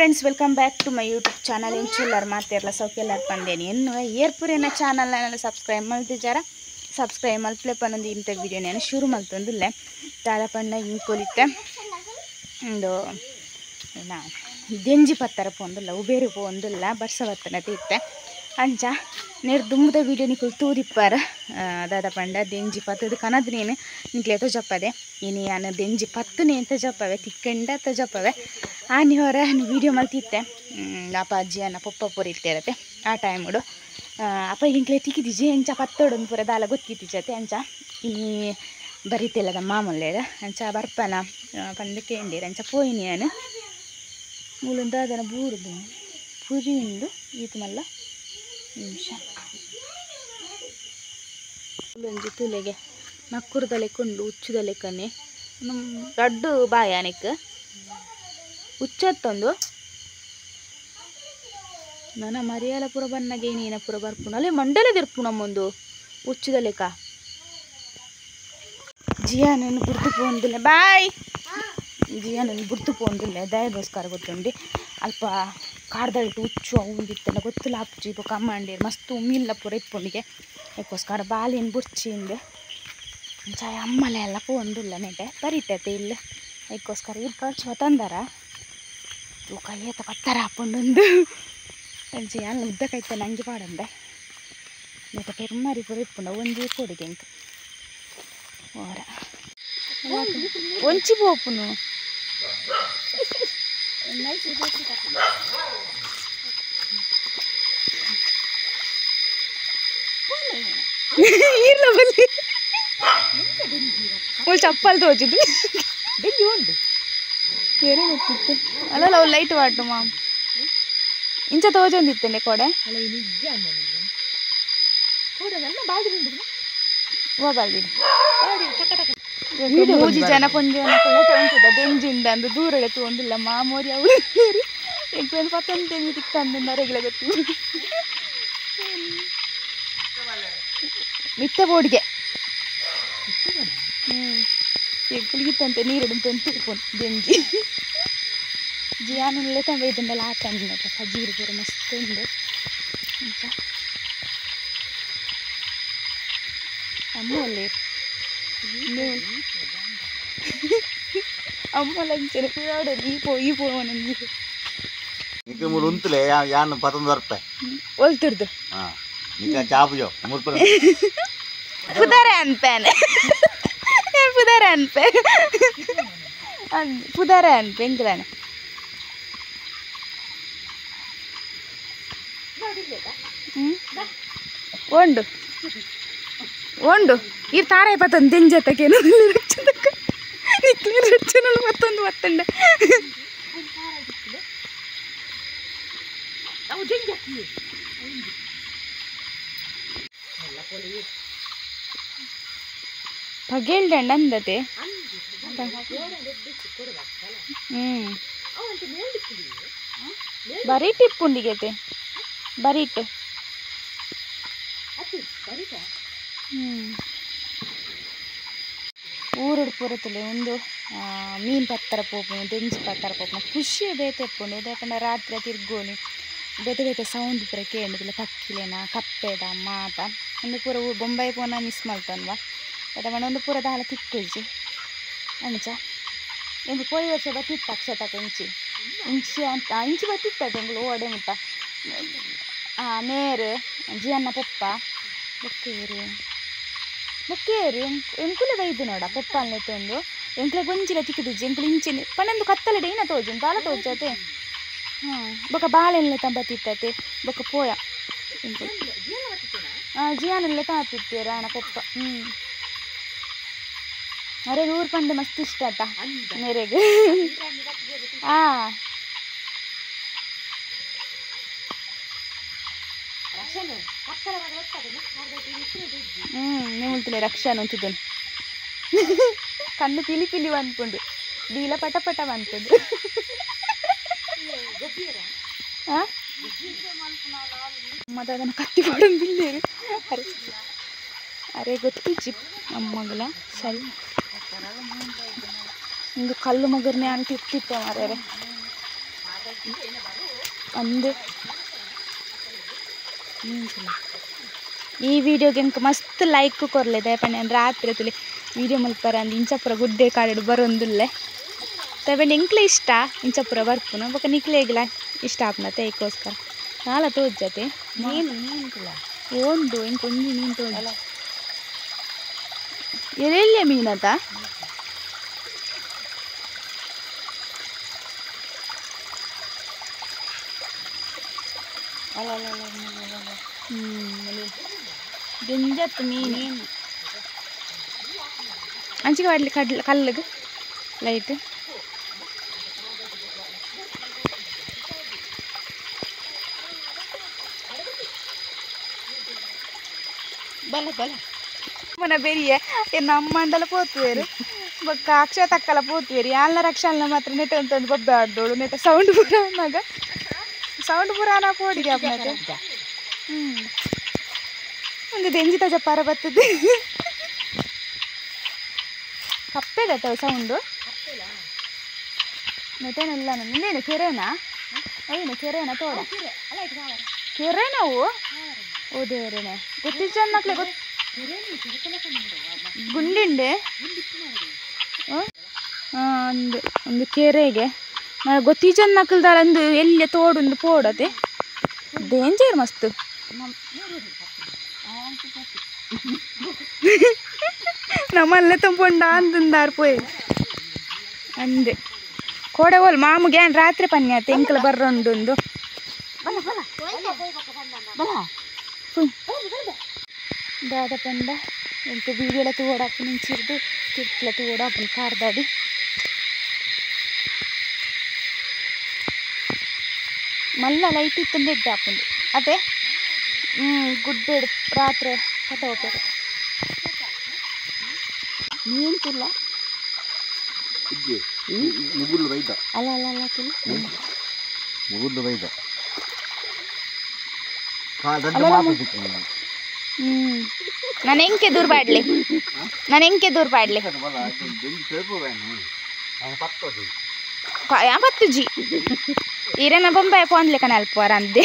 Friends, welcome back to my YouTube channel. ಎಂಚುಲ್ಲಾರ್ ಮಾತೆರ್ಲ ಸೌಕ್ಯಲ್ಲಾರ್ ಪಂದೇನಿ ಎನ್ನುವ ಏರ್ಪುರೇನ channel subscribe ಮಲ್ತಿಜಾರ subscribe ಮಲ್ಪ್ಲೆ ಪನ್ನೊಂದು ಇಂಥ video ನಾನು ಶುರು ಮಲ್ತೊಂದುಲ್ಲೆ ದಾದ ಪಂಡ ಇಂಕೊಲಿತ್ತೆ ಒಂದು ಏನ ದೆಂಜಿ ಪತ್ತರ ಪೋಂದುಲ್ಲ ಉಬೇರು ಪೋಂದುಲ್ಲ ಬರ್ಸ ಬತ್ತನತೆ ಇತ್ತೆ ಅಂಚ ನೇರ್ ದುಂಬುದ ವಿಡಿಯೋ ನಿಕುಲು ತೂದಿಪ್ಪಾರ ದಾದ ಪಂಡ ದೆಂಜಿ ಪತ್ತದು ಕನದ್ ನೀನು ನಿಕ್ಲೆ ತೋಜಪ್ಪದೆ ಇನಿ ಯಾನು ದೆಂಜಿ ಪತ್ತುನೆ ಅಂತ ಜಪ್ಪವೆ ತಿಕ್ಕಂಡ ತೋಜಪ್ಪವೆ ಆನಿ ಹೊರ ವಿಡಿಯೋ ಮಲ್ತಿತ್ತೆ ಅಪ್ಪ ಅಜ್ಜಿ ಅನ್ನ ಪೊಪ್ಪ ಪೂರ ಇತ್ತೆ ಆ ಟೈಮುಡು ಅಪ್ಪ ಇಂಕ್ಲೆ ತಿಕ್ಕಿದಿಜಿ ಎಂಚ ಪತ್ತೊಡೊಂದು ಪೂರ ದಾಲ ಗೊತ್ತಿತ್ತಿಜತೆ ಅಂಚ ಇನಿ ಬರಿತೆಲ್ಲದ ಮಾಮೂಲೇರ ಅಂಚ ಬರ್ಪನ ಪಂದು ಕೇಂಡೀರ ಅಂಚ ಪೋಯಿನಿ ಯಾನು ಮೂಲೊಂದು ದಾದನ ಬೂರುದು ಪುರಿ ಉಂಡು ಈತ ಮಲ್ಲ ನಿಮಿಷ ಒಂಜಿ ತುಲೆಗೆ ನಕ್ಕುರದ ಲೆಕ್ಕ ಉಂಡು ಉಚ್ಚುದ ಲೆಕ್ಕನೆ ರಡ್ಡು ಬಾಯಾನೆಕ್ ಉಚ್ಚತ್ತೊಂದು ನನ್ನ ಮರಿಯಾಲ ಪೂರ ಬನ್ನಗೆ ಏನೇನ ಪೂರ ಬರ್ಪುಣ ಅಲ್ಲೇ ಮಂಡಲ ದಿರ್ಪು ನಮ್ಮೊಂದು ಉಚ್ಚುದ ಲೆಕ್ಕ ಜಿಯಾನನ್ನು ಬುರ್ದು ಪೋಂದಿಲ್ಲ ಬಾಯ್ ಜಿಯಾನನ್ನು ಬುರ್ದು ಪೋಂದಿಲ್ಲ ದಯಗೋಸ್ಕರ ಗೊತ್ತುಂಡಿ ಅಲ್ಪ ಕಾಡ್ದಲ್ಟು ಉಚ್ಚು ಅವು ಇತ್ತಲ್ಲ ಗೊತ್ತಿಲ್ಲ ಅಪ್ಪುಜಿ ಬೊಕ್ಕ ಅಮ್ಮಂಡೀರು ಮಸ್ತ್ ಉಮ್ಮಿಲ್ಲ ಪೂರ ಇಪ್ಪುಂಡಿಗೆ ಅದಕ್ಕೋಸ್ಕರ ಬಾಲಿನ ಬುರ್ಚಿಂದು ಚಾಯ ಅಮ್ಮಲೆ ಎಲ್ಲ ಪೋಂದುಲ್ಲ ನೆಟೆ ಬರಿತೈತೆ ಇಲ್ಲ ಅದಕ್ಕೋಸ್ಕರ ಇರ್ ಖರ್ಚು ತಂದಾರ ತೂಕ ಏತ ಪತ್ತರ ಹಾಪುಂಡೊಂದು ಅಂಚೆ ಅಲ್ಲ ಉದ್ದ ಕೈತ ನಂಗೆ ಪಾಡಂದೆ ನೆಟ ಪೆರ್ಮರಿ ಪೂರ ಇಪ್ಪುಂಡ ಒಂಜಿ ಕೊಡಿಗೆ ಇಂಕ ಓರ ಒಂಚಿ ಪೋಪುನು ಇಲ್ಲ ಬಲ್ಲಿ ಚಪ್ಪಲ್ ತೋಚಿದ್ದು ಬೆಂಜಿ ಉಂಟು ಬೇರೆ ಗೊತ್ತಿತ್ತು ಅಲ್ಲ ಅವು ಲೈಟ್ ವಾಟು ಮಾಮ್ ಇಂಚ ತೋಜೊಂದಿತ್ತೇನೆ ಕೊಡೆ ಮೂಜಿ ಜನ ಪೊಂಜಿ ದೆಂಜಿ ಉಂಡು ದೂರ ತಗೊಂಡಿಲ್ಲ ಮಾಮೋರಿ ಅವರು ಎಂಟು ಪತ್ತೊಂದು ದೆಂಜಿ ತಿಕ್ಕಂದು ಅರೆಗಿಲ ಗೊತ್ತು ಮಿತ್ತ ಬೋಡಿಗೆ ಎಂಕುಲಿಗಿತ್ತಂತೆ ನೀರಿಡಂತೆ ತಿರ್ಪುನ್ ದೆಂಜಿ ಜಿಯಾನಲ್ಲೇ ತಂಬ ಇದ್ದಂಡೆಲ್ಲ ಆತಂದಿನ ಖಜೀರು ಪೂರ ಮಸ್ತ್ ಉಂಡು ಅಂಚ ಅಮ್ಮ ಅಲ್ಲಿ ಅಮ್ಮ ಲಂಚನೆ ಪಿರಾಡೋದು ಈ ಪೋ ಈ ಪೋ ಒಂದೊಂದು ನಿಕ್ಕೆ ಮೂರು ಉಂತಲೆ ಯಾನ್ ಪತ್ತೊಂದು ಬರ್ಪೆ ಒಲ್ತಿರ್ದು ಹಾಂ ನಿಕ್ಕೆ ಚಾಪುಜೋ ಮೂರು ಪುದಾರೆ ಅನ್ಪೇನೆ ಪುದಾರೆ ಅನ್ಪೆ ಪುದಾರೆ ಅನ್ಪೆ ಎಂಕದಾನೆ ಉಂಡು ಉಂಡು ಈ ತಾರಾಯಿ ಪತ್ತೊಂದು ದೆಂಜತ್ತಕ್ಕೇನು ರಕ್ಷತಕ್ಕ ನಿಕ್ಲೆ ರಕ್ಷಣ ಮತ್ತೊಂದು ಮತ್ತೊಂದು ಪಗೇಲ್ದಂಡ ಅಂದತೆ ಬರೀಟ್ ಇಪ್ಪುಂಡಿಗೆತೆ ಬರೀಟ್ ಊರುಡು ಪೂರತಲೆ ಒಂದು ಮೀನು ಪತ್ತರ ಪೋಪುನು ದೆಂಜಿ ಪತ್ತರ ಪೋಪುನು ಖುಷಿ ಬೇತೆ ಇಪ್ಪುಂಡು ದಾಯೆಪಂಡ ರಾತ್ರಿ ತಿರ್ಗೋನಿ ಬೇತೆ ಬೇತೆ ಸೌಂಡ್ ಪೂರ ಕೇಂಡುದಿಲ್ಲ ಪಕ್ಕಿಲೆನ ಕಪ್ಪೆದ ಮಾತ ಒಂದು ಪೂರ ಬೊಂಬೈ ಪೋನ ಮಿಸ್ ಮಲ್ತೊನ್ವ ದಾದ ಒಂದು ಪೂರ ದಾಲ ತಿಕ್ಕುಜಿ ಅಂಚ ಎಂಕು ಪೋಯಿ ವರ್ಷ ಬತ್ತಿತ್ತ ಅಕ್ಷತಕ್ಕೆ ಇಂಚಿ ಇಂಚಿ ಅಂತ ಇಂಚಿ ಬತ್ತಿತ್ತ ಎಂಕುಲು ಓಡೆ ಮುಟ್ಟ ಮೇರು ಜಿಯನ್ನ ಪೊಪ್ಪ ಬೊಕ್ಕೇರು ಬೊಕ್ಕೇರು ಎಂಕುಲೆ ಬೈದು ನೋಡ ಪೊಪ್ಪ ಅಲ್ಲೆತ್ತೊಂದು ಎಂಕ್ಲೆ ಗೊಂಜಿಲ ತಿಕ್ಕಿದಿಜ್ಜಿ ಎಂಕುಲು ಇಂಚಿನ ಪನ್ನೊಂದು ಕತ್ತಲೆ ಡೈನ ತೋಜುಂಡು ದಾಲ ತೋಜತೆ ಹಾಂ ಬೊಕ್ಕ ಬಾಳೆಲ್ಲೆ ತಂಬತ್ತಿತ್ತತೆ ಬೊಕ್ಕ ಪೋಯ ಹಾಂ ಜಿಯಾನಲ್ಲೇ ತಾತಿತ್ತೀರ ಅಣ್ಣ ಪೊಪ್ಪ ಹ್ಞೂ ಅರೆ ಊರು ಪಂಡ ಮಸ್ತ್ ಇಷ್ಟ ಆತ ಮೇರೆಗೆ ಹಾಂ ಹ್ಞೂ ನೀವು ರಕ್ಷಣ ಅಂತಿದ್ದನು ಕಣ್ಣು ಪಿಲಿ ಪಿಲಿ ಅಂದ್ಕೊಂಡು ಬೀಲ ಪಟ ಪಟ ಅಂದ್ಕೊಂಡು ಹಾಂ ಮತ್ತೆ ಅದನ್ನು ಕತ್ತಿ ಕೊಡೋದಿಲ್ಲ ಅರೆ ಅರೆ ಗೊತ್ತಿಜ್ಜಿ ಅಮ್ಮಗಲ ಸರಿ ಒಂದು ಕಲ್ಲು ಮಗರ್ನೆ ಅಂತ ಇತ್ತಿತ್ತೆ ಮಾರ್ಯಾರೆ ಒಂದು ಈ ವಿಡಿಯೋಗೆ ಎಂಕ್ ಮಸ್ತ್ ಲೈಕ್ ಕೊರ್ಲೆ ದಯಪಂಡ ರಾತ್ರಿ ತುಲಿ ವಿಡಿಯೋ ಮಲ್ಪರ ಅಂದ್ ಇಂಚಪುರ ಗುಡ್ಡೆ ಕಾಡು ಬರೊಂದುಲ್ಲೆ ದಯಪಂಡ ಎಂಕ್ಲೆ ಇಷ್ಟ ಇಂಚಪುರ ಬರ್ಪುನ ಬೊಕ ನಿಕ್ಲೆಗ್ಲ ಇಷ್ಟ ಆಪುನತೆ ಐಕೋಸ್ಕರ ನಾಲ ತೋಜತೆ ಮೀನು ಮೀನು ಓಂಡು ಎಂಕ್ ಒಂಜಿ ಮೀನು ತೋಜ ಎರೆಲ್ಯ ಮೀನತ ದಿಂಜತ್ ಮೀನು ಅಂಚಿಗೆ ವಾಡ್ಲಿ ಕಡ್ಲ ಕಲ್ಲುಗ್ ಲೈಟ್ ಬಲ ಬಲ ಮನ ಬೆರಿಯೆ ನಮ್ಮಂಡಲ ಪೋತುವೆರು ಬೊಕ್ಕ ಅಕ್ಷಯ ತಕ್ಕಲ ಪೋತುವೆರು ಯಾಲ್ನ ರಕ್ಷಾಲ್ನ ಮಾತ್ರ ನೆಟ ಅಂತಂದು ಬೊಬ್ಬೆ ಆಡ್ದೋಳು ನೆಟ ಸೌಂಡ್ ಪೂರ ಮಗ ಸೌಂಡ್ ಪೂರ ಅನ ಪೋಡಿಗೆ ಅಪ್ಪನತೆ ಒಂದು ದೆಂಜಿ ತಜ ಪರ ಬರ್ತದೆ ಕಪ್ಪೆದತ್ತ ಸೌಂಡು ನೆಟನೆಲ್ಲ ನಿಂದೇನು ಕೆರೆನಾ ಅವೇನು ಕೆರೆನಾ ತೋಡ ಕೆರೆನವು ಓ ದೇವರೇನೆ ಗೊತ್ತಿಜ್ಜ ಮಕ್ಳೆ ಗೊತ್ತು ಗುಂಡಿಂಡೆ ಒಂದು ಒಂದು ಕೆರೆಗೆ ಗೊತ್ತಿಜನ್ ನಕಲ್ದಾರ ಒಂದು ಎಲ್ಲಿ ತೋಡೊಂದು ಪೋಡತೆ ಡೇಂಜರ್ ಮಸ್ತ್ ನಮ್ಮಲ್ಲೇ ತುಂಬಿಕೊಂಡ ಅಂದಂದಾರ್ ಪೋಯ್ ಅಂದೆ ಕೋಡೆ ಹೋಲ್ ಮಾಮುಗೆ ಏನ್ ರಾತ್ರಿ ಪನ್ಯಾತೆ ಎಂಕಲ ಬರ್ರೊಂಡೊಂದು ದಾದ ಪಂಡ ಎಂಕ ವೀಡಿಯೋಲ ತೂವೊಡಾಪುನ ಇಂಚಿರ್ದು ತಿರ್ತ್ಲ ತೂವೊಡಾಪುನ ಕಾರ್ದಾಡಿ ಮಲ್ಲ ಲೈಟ್ ಇತ್ತಂದು ಎಡ್ಡೆ ಆಪುಂಡು ಅದೇ ಗುಡ್ಡೆ ರಾತ್ರಿ ಕಥ ಹೋಗ್ತಾರೆ ಮೀನು ತುಲ್ಲ ಮುಗುಳ್ಳು ಬೈದ ಅಲ್ಲ ಅಲ್ಲ ಅಲ್ಲ ತುಲ್ಲ ಮುಗುಳ್ಳು ಬೈದ ನಾನು ಎಂಕೆ ದೂರ ಪಾಡ್ಲಿ ನಾನು ಎಂಕೆ ದೂರ ಪಾಡ್ಲಿ ಪತ್ತುಜಿ ಈರನ ಬೊಂಬಾಯಿ ಪೋನ್ಲೆ ಕಣ ಅಲ್ಪ ಅಂದೆ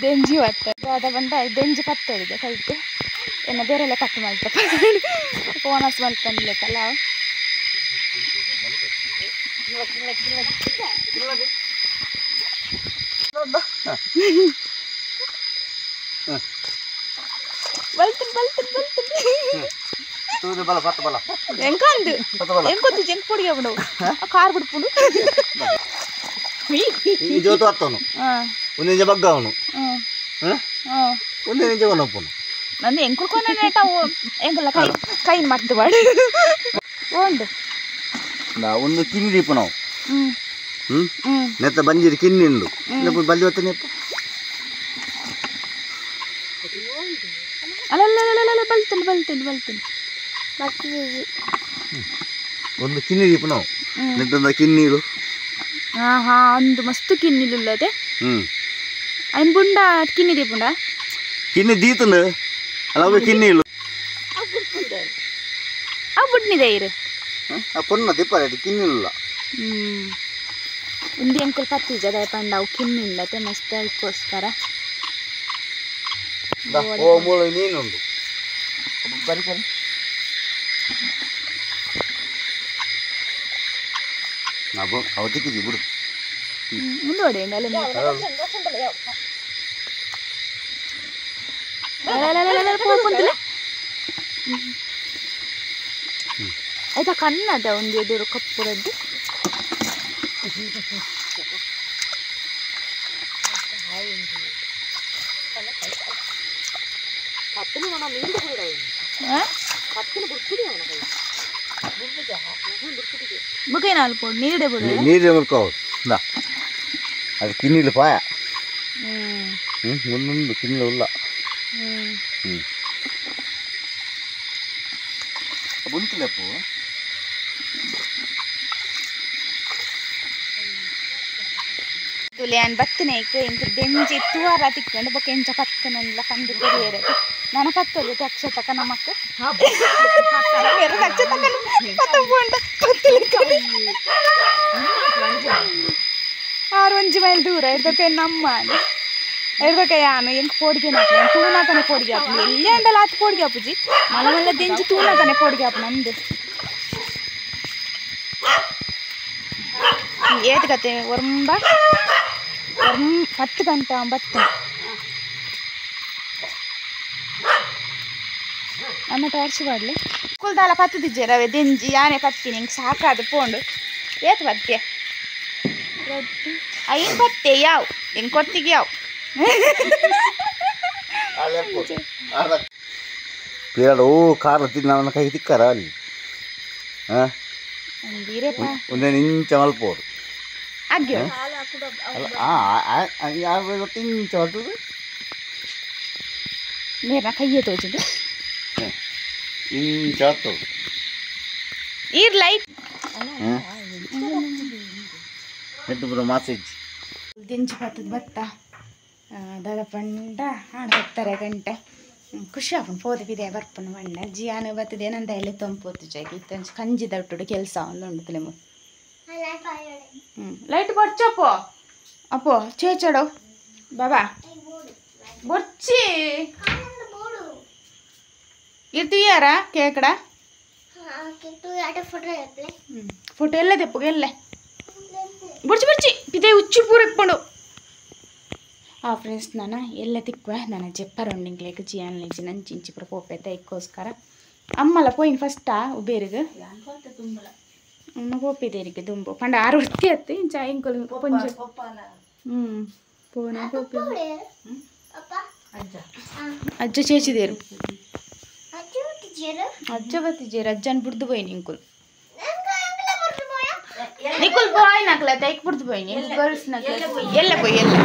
ದೆಂಜಿ ಬತ್ತ ಅದ ಬಂದ ದೆಂಜಿ ಪತ್ತೊಳಿದೆ ಕೈಟ್ ಎನ್ನ ಬೇರೆಲ್ಲ ಕಟ್ ಮಲ್ತ ಫೋನಸ್ ಮಲ್ಪಂದ್ಲೆಕ್ಕಲ್ಲ ಬಲ್ತನ್ ಬಲ್ತನ್ ಬಲ್ತನ್ ತೂದು ಬಲ ಪತ್ತ ಬಲ ಎಂಕಂದು ಎಂಕೊತ್ತು ಜಂಕ್ ಪೊಡಿಗೆ ಬಿಡು ಕಾರ್ ಬಿಡ್ಪುಂಡು ಈ ಜೋತು ಅತ್ತವನು ಒಂದು ನಿಜ ಬಗ್ಗ ಅವನು ಒಂದು ನಿಜ ಒಪ್ಪನು ನಂದು ಎಂಕುಲ್ಕೊನ ನೇಟ ಎಂಕಲ್ಲ ಕೈ ಕೈ ಮರ್ತು ಬಾಡು ಓಂಡು ನಾ ಒಂದು ಕಿನ್ನಿ ದೀಪ ನಾವು ನೆತ್ತ ಬಂಜಿರಿ ಕಿನ್ನಿ ಉಂಡು ಬಂಜಿ ಹೊತ್ತ ನೆತ್ತ ಅಲ್ಲಲ್ಲ ಬಲ್ತನ್ ಬಲ್ತನ್ ಬಲ್ತನ್ ಒಂದು ಕಿನ್ನಿ ದೀಪ ನಾವು ನೆತ್ತೊಂದು ಕಿನ್ನಿಲು ಹಾ ಹಾ ಒಂದು ಮಸ್ತ್ ಕಿನ್ನಿಲುಲ್ಲದೆ ಐನ್ ಬುಂಡ ಕಿನ್ನಿ ದೀಪುಂಡ ಕಿನ್ನಿ ದೀತನು ಅಲ್ಲ ಅವು ಕಿನ್ನಿಲು ಅವು ಬುಡ್ನಿದೆ ಇರು ಆ ಪೊನ್ನ ದೀಪ ಕಿನ್ನಿಲ್ಲ ಒಂದು ಎಂಕುಲ್ ಪತ್ತಿಜ ದಯಪಂಡ ಅವು ಕಿನ್ನಿಲ್ಲತೆ ಮಸ್ತ್ ಅದಕ್ಕೋಸ್ಕರ ಓ ಮೂಲ ನೀನುಂಡು ಬರಿ ಬರಿ ಅವ ತಿಕ್ಕಿದ್ವಿ ಬಿಡು ಮುಂದುವಡೆ ಅಲ್ಲ ಆಯ್ತಾ ಕಣ್ಣದ ಒಂದು ಎದುರು ಕಪ್ಪುರದ್ದು ನೀರು ಮುರ್ಕೋ ಅದು ಕಿನ್ನಿಲು ಪಾಯ ಮುಂದೊಂದು ಕಿನ್ನಿಲು ಉಲ್ಲ ಬುಂತಲೆಪ್ಪು ತುಲಿಯಾನ್ ಬತ್ತಿನ ಇಂಕ ದೆಂಜಿ ತುವಾರ ತಿಕ್ಕೊಂಡು ಬೊಕ ಎಂಚ ಪತ್ತನೊಂದ್ಲ ಪಂದು ಕೊರಿಯರೆ ನನ ಪತ್ತೊಲಿ ಅಕ್ಷತಕ ನಮಕ್ ಅಕ್ಷತಕ ಪತ್ತ ಪೋಂಡ ಪತ್ತಲಿಕ್ಕನೆ. ಆರು ಒಂಜಿ ಮೈಲ್ ದೂರ ಇರ್ದಕ್ಕೆ ನಮ್ಮ ಇರ್ದಕ್ಕೆ ಯಾನು ಎಂಕ್ ಪೋಡಿಗೆ ತೂನಾಕನೆ ಪೋಡಿಗೆ ಹಾಪು ಎಲ್ಲಿ ಅಂಡಲ ಆತು ಪೋಡಿಗೆ ಹಾಪುಜಿ ಮಲ್ಲ ಮಲ್ಲ ದೆಂಜಿ ತೂನಾಕನೆ ಪೋಡಿಗೆ ಹಾಪು ನಮ್ದು ಏತ್ ಕತೆ ಒರಂಬ 10 ಗಂಟೆ ಬತ್ತ ಅಮ್ಮ ಟಾರ್ಚ್ ಮಾಡಲಿ ಕುಲ್ದಾಲ ಪತ್ತದಿಜ್ಜೆ ರವೆ ದೆಂಜಿ ಯಾನೆ ಪತ್ತೀನಿ ಹಿಂಗೆ ಸಾಕಾದ ಪೋಂಡು ಏತ್ ಪತ್ತೆ ಐನ್ ಪತ್ತೆ ಯಾವ ಹೆಂಗೆ ಕೊಡ್ತಿಗೆ ಯಾವ ಪಿರಾಡು ಕಾರ್ ತಿನ್ನ ಕೈ ತಿಕ್ಕಾರ ಅಲ್ಲಿ ಹಾಂ ಒಂದೇ ಇಂಚ ಮಲ್ಪೋಡು ಅಗ್ಗಿ ಇಂಚ ಬರ್ತದೆ ನೀರ್ನ ಕೈಯೇ ತೋಚಿದ್ದು ಇಂಚ ಬರ್ತದೆ ಈರ್ ಲೈಟ್ ನೆಟ್ಟು ಮಾಸೆಜ್ಜಿ ದೆಂಜಿ ಪತ್ತದ ಬತ್ತ ದಾದ ಪಂಡ ಹಾಡು ಬತ್ತಾರೆ ಗಂಟೆ ಖುಷಿ ಆಪುಂಡು ಪೋದು ಬಿದೆ ಬರ್ಪುಂಡು ಬಣ್ಣ ಜಿಯಾನ ಬರ್ತದೆ ಏನಂದ ಎಲ್ಲಿ ತೊಂಪೋತು ಜಾಗಿ ಇತ್ತಂಚು ಕಂಜಿ ದಟ್ಟುಡು ಕೆಲಸ ಒಂದು ಉಂಡು ಲೈಟ್ ಬೊರ್ಚಪ್ಪೋ ಅಪ್ಪೋ ಚೇಚಡು ಬಾಬಾ ಬೊರ್ಚಿ ಇರ್ತೀಯಾರ ಕೇಕಡ ಫೋಟೋ ಎಲ್ಲ ದೆಪ್ಪು ಎಲ್ಲ ಬೊರ್ಚಿ ಬೊರ್ಚಿ ಪಿದೆ ಉಚ್ಚು ಪೂರ ಇಪ್ಪುಂಡು ಆ ಫ್ರೆಂಡ್ಸ್ ನಾನು ಎಲ್ಲ ತಿಕ್ಕುವೆ ನನ್ನ ಜೆಪ್ಪರೊಂಡಿಂಗ್ಲೇಕ್ ಜಿಯಾನ್ ಲೇಜಿ ನನ್ನ ಚಿಂಚಿಪುರ ಪೋಪೆ ತೈಕ್ಕೋಸ್ಕರ ಅಮ್ಮಲ ಪೋಯಿನ್ ಫಸ್ಟಾ ಉಬೇರಿಗೆ ಅಮ್ಮ ಪೋಪಿದೇರಿಗೆ ದುಂಬು ಪಂಡ ಆರು ವೃತ್ತಿ ಅತ್ತೆ ಇಂಚ ಇಂಕೊಲು ಪೊಂಜ ಪೋನ ಪೋಪೆ ಅಜ್ಜ ಚೇಚಿದೇರು ಅಜ್ಜ ಬತ್ತಿಜೇರು ಅಜ್ಜನ್ ಬುಡ್ದು ಪೋಯಿನಿ ಇಂಕುಲು ನಿಕುಲ್ ಬಾಯ್ ನಕ್ಲ ತೈಕ್ ಬುಡ್ದು ಪೋಯಿನಿ ಗರ್ಲ್ಸ್ ನಕ್ಲ ಎಲ್ಲ ಪೋಯಿ ಎಲ್ಲ.